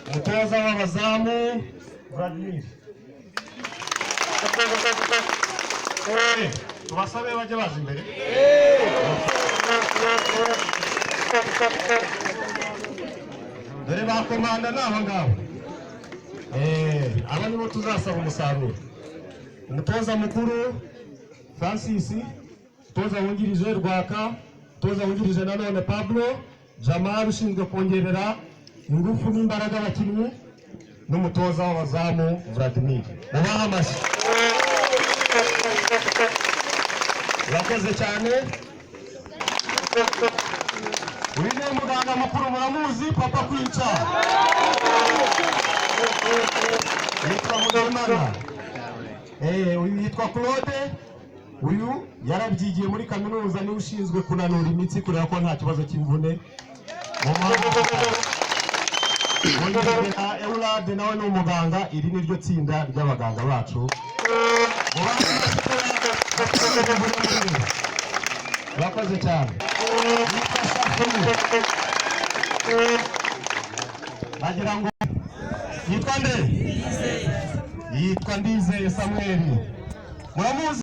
Umutoza w'abazamu Vladimir. Tubasabe bajye baza imbere. Dore ba komanda ni aba ngaba. Aba nibo tuzasaba umusaruro. Umutoza mukuru Francis, umutoza wungirije Rwaka, umutoza wungirije nanone Pablo Jamal ushinzwe kongerera ingufu n'imbaraga abakinnyi, n'umutoza w'abazamu Vladimir. Mubahe amashyi. Urakoze cyane. Uyu ni umuganga mukuru, muramuzi, Papa Kwica. Yitwa Mugarimana. Uyu yitwa Claude. Uyu yarabyigiye muri kaminuza, niwe ushinzwe kunanura imitsi, kureba ko nta kibazo cy'imvune. Na Eulade nawe ni umuganga. Iri ni ryo tsinda ry'abaganga bacu. Urakoze cyane. Bagira ngo yitwa nde? Yitwa Ndizeye Samuel. Muramuzi?